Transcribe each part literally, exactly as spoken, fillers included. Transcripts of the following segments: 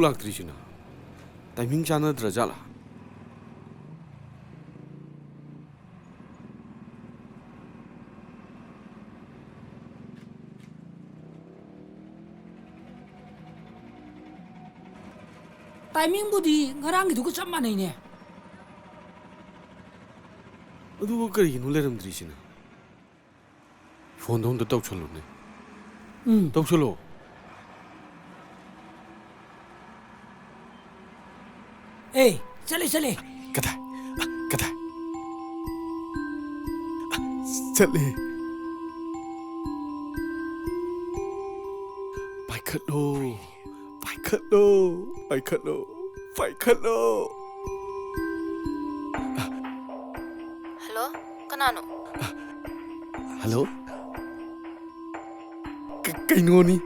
ꯂꯥꯛꯇ꯭ꯔꯤꯁꯤꯅ? Timing ꯆꯥꯟꯅꯗ꯭ꯔ ꯖꯥꯠꯂꯥ? ꯇꯥꯏꯃꯤꯡꯕꯨꯗꯤ ꯉꯔꯥꯡꯒꯤꯗꯨꯒ ꯆꯞ ꯃꯥꯟꯅꯩꯅꯦ꯫ ꯑꯗꯨꯒ ꯀꯔꯤꯒꯤꯅꯣ ꯂꯩꯔꯝꯗ꯭ꯔꯤꯁꯤꯅ? ꯐꯣꯟꯗꯣ ꯑꯝꯇ ꯇꯧꯁꯜꯂꯨꯅꯦ꯫ ꯎꯝ꯫ ꯇꯧꯁꯜꯂꯣ꯫ ꯑꯦ, ꯆꯠꯂꯦ, ꯆꯠꯂꯦ꯫ ꯀꯗꯥꯏ? ꯑ, ꯀꯗꯥꯏ? ꯑ, ꯆꯠꯂꯦ꯫ ꯄꯥꯏꯈꯠꯂꯣ꯫ ꯄꯥꯏꯈꯠꯂꯣ꯫ ꯄꯥꯏꯈꯠꯂꯣ꯫ ꯄꯥꯏꯈꯠꯂꯣ꯫ ꯍꯜꯂꯣ, ꯀꯅꯥꯅꯣ? ꯍꯜꯂꯣ? ꯀ-, ꯀꯩꯅꯣꯅꯤ?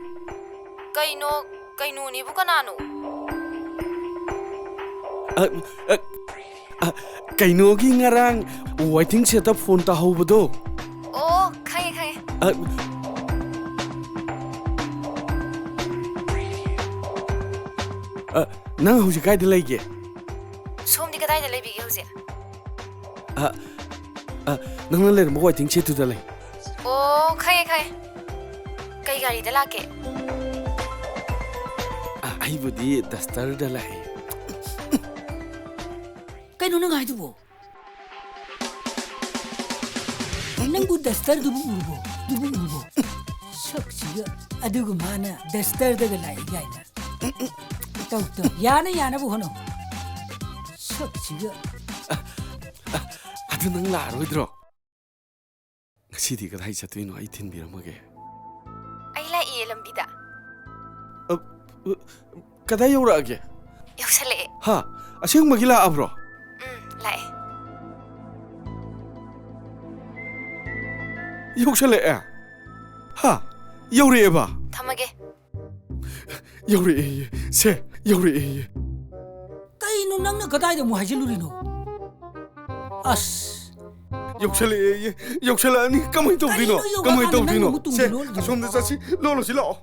ꯀꯩꯅꯣ, ꯀꯩꯅꯣꯅꯤꯕꯨ ꯀꯅꯥꯅꯣ? ꯑ, ꯑ, ꯑ, ꯀꯩꯅꯣꯒꯤ ꯉꯔꯥꯡ waiting shed ꯐꯣꯟ ꯇꯥꯍꯧꯕꯗꯣ? ꯑꯣ, ꯈꯪꯉꯦ, ꯈꯪꯉꯦ꯫ ꯑ, ꯑ, ꯅꯪ ꯍꯧꯖꯤꯛ ꯀꯥꯏꯗ ꯂꯩꯒꯦ? ꯁꯣꯝꯗꯤ ꯀꯗꯥꯏꯗ ꯂꯩꯕꯤꯒꯦ ꯍꯧꯖꯤꯛ? ꯑ, ꯑ, ꯅꯪꯅ ꯂꯩꯔꯝꯕ waiting shed ꯇꯨꯗ ꯂꯩ꯫ ꯑꯣ, ꯈꯪꯉꯦ, ꯈꯪꯉꯦ꯫ ꯀꯩ ꯒꯥꯔꯤꯗ ꯂꯥꯛꯀꯦ? ꯑ, ꯑꯩꯕꯨꯗꯤ Duster ꯗ ꯂꯥꯛꯑꯦ꯫ ꯀꯩꯅꯣ ꯅꯪ ꯍꯥꯏꯗꯨꯕꯣ? ꯅꯪꯕꯨ Duster ꯗꯨꯕꯨ ꯎꯔꯕꯣ? ꯗꯨꯕꯨ ꯎꯔꯕꯣ? ꯁꯛꯁꯤꯒ ꯑꯗꯨꯒ ꯃꯥꯅ Duster ꯗꯒ ꯂꯥꯛꯏ ꯀꯥꯏꯅ꯫ ꯇꯧ, ꯇꯧ꯫ ꯌꯥꯅ ꯌꯥꯅꯕ ꯍꯣꯠꯅꯧ꯫ ꯁꯛꯁꯤꯒ꯫ ꯑꯗꯨ ꯅꯪ ꯂꯥꯛꯑꯔꯣꯏꯗ꯭ꯔꯣ? ꯉꯁꯤꯗꯤ ꯀꯗꯥꯏ ꯆꯠꯇꯣꯏꯅꯣ? ꯑꯩ ꯊꯤꯟꯕꯤꯔꯝꯃꯒꯦ꯫ ꯑꯩ ꯂꯥꯛꯏꯌꯦ ꯂꯝꯕꯤꯗ꯫ ꯑ, ꯑ, ꯀꯗꯥꯏ ꯌꯧꯔꯛꯑꯒꯦ? ꯌꯧꯁꯜꯂꯛꯑꯦ꯫ ꯍꯥ? ꯑꯁꯦꯡꯕꯒꯤ ꯂꯥꯛꯑꯕ꯭ꯔꯣ? ꯎꯝ, ꯂꯥꯛꯑꯦ꯫ ꯌꯧꯁꯜꯂꯛꯑꯦ? ꯍꯥ? ꯌꯧꯔꯛꯑꯦꯕ? ꯊꯝꯃꯒꯦ꯫ ꯌꯧꯔꯛꯑꯦꯌꯦ꯫ ꯁꯦ, ꯌꯧꯔꯛꯑꯦꯌꯦ꯫ ꯀꯩꯅꯣ ꯅꯪꯅ ꯀꯗꯥꯏꯗ ꯑꯃꯨꯛ ꯍꯥꯏꯖꯤꯜꯂꯨꯔꯤꯅꯣ? ꯑꯁ꯫ ꯌꯧꯁꯜꯂꯛꯑꯦꯌꯦ꯫ ꯌꯧꯁꯜꯂꯛꯑꯅꯤ꯫ ꯀꯃꯥꯏ ꯇꯧꯗꯣꯏꯅꯣ? ꯀꯔꯤꯅꯣ ꯌꯧꯔꯀꯥꯟꯗ ꯀꯃꯥꯏ ꯅꯪꯅ ꯇꯧꯗꯣꯏꯅꯣ? ꯑꯃꯨꯛ ꯇꯨꯡꯗ ꯁꯦ, ꯂꯣꯜꯂꯤꯗꯣ? ꯑꯁꯣꯝꯗ ꯆꯠꯁꯤ꯫ ꯂꯣꯜꯂꯨꯁꯤ ꯂꯥꯛꯑꯣ꯫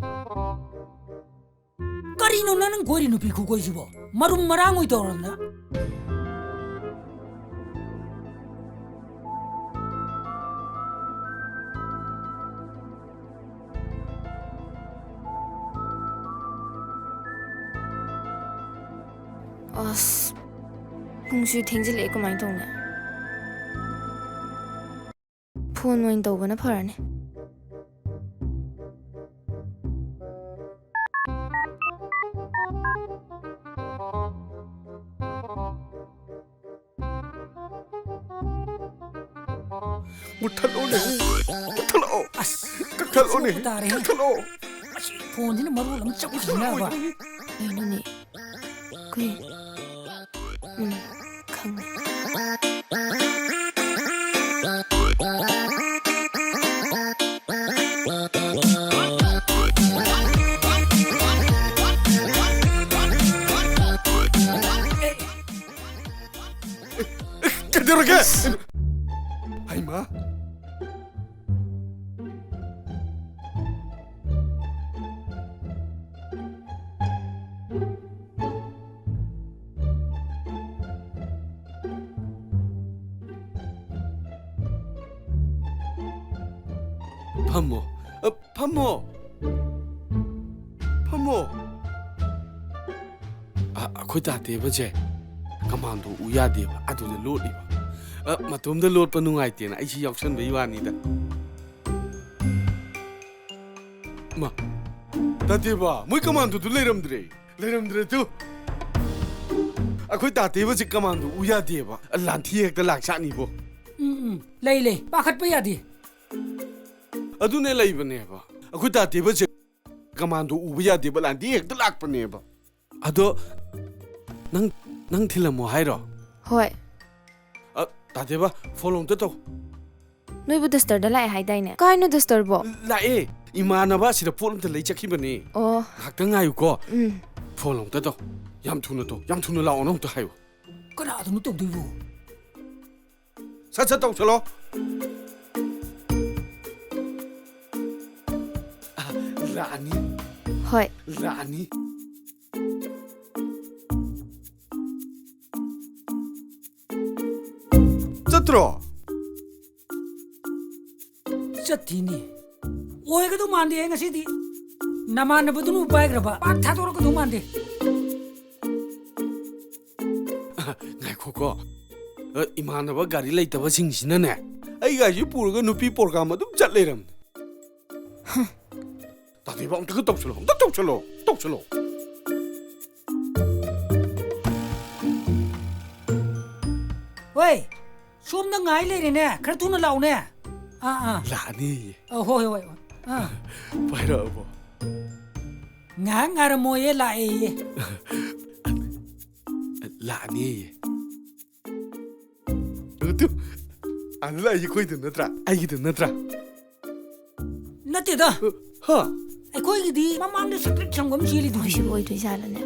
ꯀꯔꯤ ꯀꯩꯅꯣ ꯅꯪ ꯀꯣꯏꯔꯤ ꯅꯨꯄꯤ ꯈꯨꯀꯣꯏꯁꯤꯕꯣ? ꯃꯔꯨꯝ ꯃꯔꯥꯡ ꯑꯣꯏ ꯇꯧꯔꯗꯅ꯫ ꯑꯁ, ꯄꯨꯡꯁꯨ ꯊꯦꯡꯖꯤꯜꯂꯛꯑꯦ, ꯀꯃꯥꯏꯅ ꯇꯧꯅꯤ? ꯐꯣꯟ ꯑꯣꯏꯅ ꯇꯧꯕꯅ ꯐꯔꯅꯤ꯫ ꯃꯨꯠꯊꯠꯂꯣꯅꯦ꯫ ꯃꯨꯠꯊꯠꯂꯣ꯫ ꯑꯁ, ꯀꯛꯊꯠꯂꯣꯅꯦ꯫ ꯇꯥꯔꯦꯍꯦ꯫ ꯀꯛꯊꯠꯂꯣ꯫ ꯑꯁꯤ ꯐꯣꯟꯁꯤꯅ ꯃꯔꯣꯜ ꯑꯃ ꯆꯧꯁꯤꯟꯅꯕ꯫ ꯀꯩꯅꯣꯅꯦ? ꯀꯩ? ꯎꯝ, ꯈꯪꯉꯦ꯫ ꯀꯩꯗꯧꯔꯒꯦ? ꯍꯩꯃꯥ꯫ ꯐꯝꯃꯣ꯫ ꯑ, ꯐꯝꯃꯣ꯫ ꯐꯝꯃꯣ꯫ ꯑ, ꯑꯩꯈꯣꯏ ꯇꯥꯇꯦꯕꯁꯦ ꯀꯃꯥꯟꯗꯣ ꯎ ꯌꯥꯗꯦꯕ, ꯑꯗꯨꯗ ꯂꯣꯠꯂꯤꯕ꯫ ꯑ, ꯃꯇꯣꯝꯗ ꯂꯣꯠꯄ ꯅꯨꯡꯉꯥꯏꯇꯦꯅ ꯑꯩꯁꯤ ꯌꯥꯎꯁꯟꯕꯩ ꯋꯥꯅꯤꯗ꯫ ꯃꯥ, ꯇꯥꯇꯦꯕ, ꯃꯣꯏ ꯀꯃꯥꯟꯗꯣꯗꯨ ꯂꯩꯔꯝꯗ꯭ꯔꯦ꯫ ꯂꯩꯔꯝꯗ꯭ꯔꯦ ꯇꯨ꯫ ꯑꯩꯈꯣꯏ ꯇꯥꯇꯦꯕꯁꯦ ꯀꯃꯥꯟꯗꯣ ꯎ ꯌꯥꯗꯦꯕ꯫ ꯂꯥꯟꯊꯤ ꯍꯦꯛꯇ ꯂꯥꯛꯆꯥꯅꯤꯕꯣ꯫ ꯎꯝ, ꯎꯝ, ꯂꯩ, ꯂꯩ꯫ ꯄꯥꯈꯠꯄ ꯌꯥꯗꯦ꯫ ꯑꯗꯨꯅꯦ ꯂꯩꯕꯅꯦꯕ꯫ ꯑꯩꯈꯣꯏ ꯇꯥꯇꯦꯕꯁꯦ ꯀꯃꯥꯟꯗꯣ ꯎꯕ ꯌꯥꯗꯦꯕ, ꯂꯥꯟꯗꯤ ꯍꯦꯛꯇ ꯂꯥꯛꯄꯅꯦꯕ꯫ ꯑꯗꯣ ꯅꯪ, ꯅꯪ ꯊꯤꯜꯂꯝꯃꯣ ꯍꯥꯏꯔꯣ? ꯍꯣꯏ꯫ ꯑ, ꯇꯥꯗꯦꯕ, ꯐꯣꯟ ꯑꯝꯇ ꯇꯧ꯫ ꯅꯣꯏꯕꯨ ꯗꯁꯇꯔꯗ ꯂꯥꯛꯑꯦ ꯍꯥꯏꯗꯥꯏꯅꯦ? ꯀꯥꯏꯅꯣ ꯗꯁꯇꯔꯕꯣ? ꯂꯥꯛꯑꯦ꯫ ꯏꯃꯥꯟꯅꯕ ꯑꯁꯤꯗ ꯄꯣꯠ ꯑꯝꯇ ꯂꯩ ꯆꯠꯈꯤꯕꯅꯦ꯫ ꯑꯣ꯫ ꯉꯥꯏꯍꯥꯛꯇꯪ ꯉꯥꯏꯌꯨꯀꯣ꯫ ꯎꯝ꯫ ꯐꯣꯟ ꯑꯝꯇ ꯇꯧ꯫ ꯌꯥꯝ ꯊꯨꯅ ꯇꯧ꯫ ꯌꯥꯝ ꯊꯨꯅ ꯂꯥꯛꯑꯣꯅ ꯑꯝꯇ ꯍꯥꯏꯌꯨ꯫ ꯀꯅꯥꯗꯅꯣ ꯇꯧꯗꯣꯏꯕꯨ? ꯁꯠ ꯁꯠ ꯇꯧꯁꯜꯂꯣ꯫ ꯑ, ꯂꯥꯛꯑꯅꯤ꯫ ꯍꯣꯏ꯫ ꯂꯥꯛꯑꯅꯤ꯫ ꯅꯠꯇ꯭ꯔꯣ? ꯆꯠꯇꯤꯅꯤ꯫ ꯑꯣꯏꯒꯗꯧ ꯃꯥꯟꯗꯦ ꯉꯁꯤꯗꯤ꯫ ꯅꯃꯥꯟꯅꯕꯗꯨꯅ ꯄꯥꯏꯈ꯭ꯔꯕ꯫ ꯄꯥꯛ ꯊꯥꯗꯣꯔꯛꯀꯗꯧ ꯃꯥꯟꯗꯦ꯫ ꯉꯥꯏꯈꯣꯀꯣ꯫ ꯑ, ꯏꯃꯥꯟꯅꯕ ꯒꯥꯔꯤ ꯂꯩꯇꯕꯁꯤꯡꯁꯤꯅꯅꯦ, ꯑꯩꯒꯥꯁꯤ ꯄꯨꯔꯒ ꯅꯨꯄꯤ ꯄ꯭ꯔꯣꯒ꯭ꯔꯥꯝ ꯑꯗꯨꯝ ꯆꯠ ꯂꯩꯔꯝꯅꯦ꯫ ꯇꯥꯗꯦꯕ, ꯑꯝꯇꯒ ꯇꯧꯁꯜꯂꯣ, ꯑꯝꯇ ꯇꯧꯁꯜꯂꯣ, ꯇꯧꯁꯜꯂꯣ꯫ ꯍꯣꯏ, ꯁꯣꯝꯗ ꯉꯥꯏ ꯂꯩꯔꯦꯅꯦ, ꯈꯔ ꯊꯨꯅ ꯂꯥꯛꯎꯅꯦ꯫ ꯑꯥ, ꯑꯥ꯫ ꯂꯥꯛꯑꯅꯤꯌꯦ꯫ ꯑ, ꯍꯣꯏ, ꯍꯣꯏ, ꯍꯣꯏ꯫ ꯑꯥ꯫ ꯄꯥꯏꯔꯛꯑꯕꯣ? ꯉꯥꯏꯍꯥꯛ ꯉꯥꯏꯔꯝꯃꯣꯌꯦ, ꯂꯥꯛꯑꯦꯌꯦ꯫ ꯂꯥꯛꯑꯅꯤꯌꯦ꯫ ꯑꯗꯨ, ꯑꯗꯨ ꯂꯥꯛꯏꯁꯦ ꯑꯩꯈꯣꯏꯗꯨ ꯅꯠꯇ꯭ꯔꯥ? ꯑꯩꯒꯤꯗꯨ ꯅꯠꯇ꯭ꯔꯥ? ꯅꯠꯇꯦꯗ꯫ ꯍꯥ? ꯑꯩꯈꯣꯏꯒꯤꯗꯤ ꯃꯃꯥꯡꯗ ꯁꯦꯀ꯭ꯔꯦꯠ ꯁꯪꯒꯝ ꯆꯦꯜꯂꯤꯗꯨꯗꯤ꯫ ꯃꯣꯏꯁꯤꯕꯨ ꯑꯣꯏꯗꯣꯏꯖꯥꯠꯂꯅꯦ?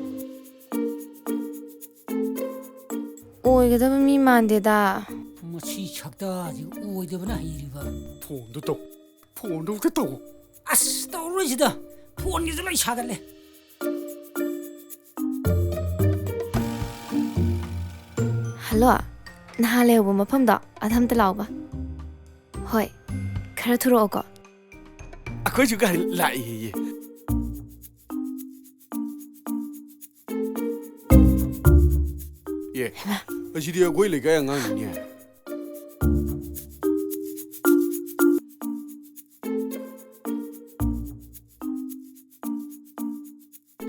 ꯑꯣꯏꯒꯗꯕ ꯃꯤ ꯃꯥꯟꯗꯦꯗ꯫ ꯃꯁꯤ ꯁꯛꯇꯥꯁꯤ ꯑꯣꯏꯗꯕꯅ ꯍꯩꯔꯤꯕ꯫ ꯐꯣꯟꯗꯣ ꯇꯧ꯫ ꯐꯣꯟꯗꯣ ꯑꯝꯇ ꯇꯧ꯫ ꯑꯁ, ꯇꯧꯔꯣꯏꯁꯤꯗ꯫ ꯐꯣꯟꯒꯤꯁꯨ ꯂꯣꯏ ꯁꯥꯒꯠꯂꯦ꯫ ꯍꯜꯂꯣ, ꯅꯍꯥꯟ ꯂꯩꯍꯧꯕ ꯃꯐꯝꯗꯣ ꯑꯗ ꯑꯝꯇ ꯂꯥꯛꯑꯣꯕ꯫ ꯍꯣꯏ, ꯈꯔ ꯊꯨꯔꯛꯑꯣꯀꯣ꯫ ꯑꯩꯈꯣꯏꯁꯨ ꯒꯥꯔꯤ ꯂꯥꯛꯏꯌꯦ꯫ ꯑꯦ, ꯍꯩꯃꯥ꯫ ꯑꯁꯤꯗꯤ ꯑꯩꯈꯣꯏ ꯂꯩꯀꯥꯏ ꯑꯉꯥꯡꯅꯤꯅꯦ꯫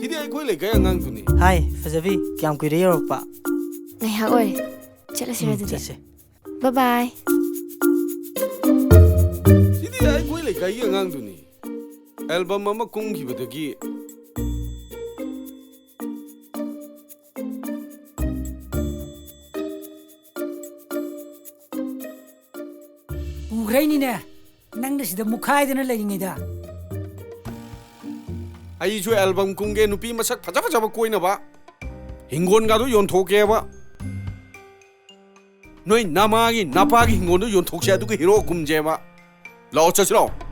ꯁꯤꯗꯤ ꯑꯩꯈꯣꯏ ꯂꯩꯀꯥꯏ ꯑꯉꯥꯡꯗꯨꯅꯤ꯫ ꯍꯥꯏ, ꯐꯖꯕꯤ, ꯀꯌꯥꯝ ꯀꯨꯏꯔꯦ ꯌꯧꯔꯛꯄ? ꯉꯥꯏꯍꯥꯛ ꯑꯣꯏꯔꯦ꯫ ꯆꯠꯂꯁꯤꯔ ꯎꯝ, ꯑꯗꯨꯗꯤ? ꯆꯠꯁꯦ꯫ ꯕꯥꯏ ꯕꯥꯏ꯫ ꯁꯤꯗꯤ ꯑꯩꯈꯣꯏ ꯂꯩꯀꯥꯏꯒꯤ ꯑꯉꯥꯡꯗꯨꯅꯤ꯫ ꯑꯦꯜꯕꯝ ꯑꯃ ꯀꯨꯝꯈꯤꯕꯗꯒꯤ꯫ ꯎꯈ꯭ꯔꯩꯅꯤꯅꯦ, ꯅꯪꯅ ꯁꯤꯗ ꯃꯨꯛꯈꯥꯏꯗꯅ ꯂꯩꯔꯤꯉꯩꯗ꯫ ꯑꯩꯁꯨ ꯑꯦꯜꯕꯝ ꯀꯨꯝꯒꯦ, ꯅꯨꯄꯤ ꯃꯁꯛ ꯐꯖ ꯐꯖꯕ ꯀꯣꯏꯅꯕ, ꯍꯤꯡꯒꯣꯟꯒꯗꯣ ꯌꯣꯟꯊꯣꯛꯀꯦꯕ꯫ ꯅꯣꯏ ꯅꯃꯥꯒꯤ ꯅꯄꯥꯒꯤ ꯍꯤꯡꯒꯣꯟꯗꯣ ꯌꯣꯟꯊꯣꯛꯁꯦ, ꯑꯗꯨꯒ ꯍꯤꯔꯣ ꯀꯨꯝꯁꯦꯕ꯫ ꯂꯥꯛꯑꯣ, ꯆꯠꯁꯤ ꯂꯥꯛꯑꯣ꯫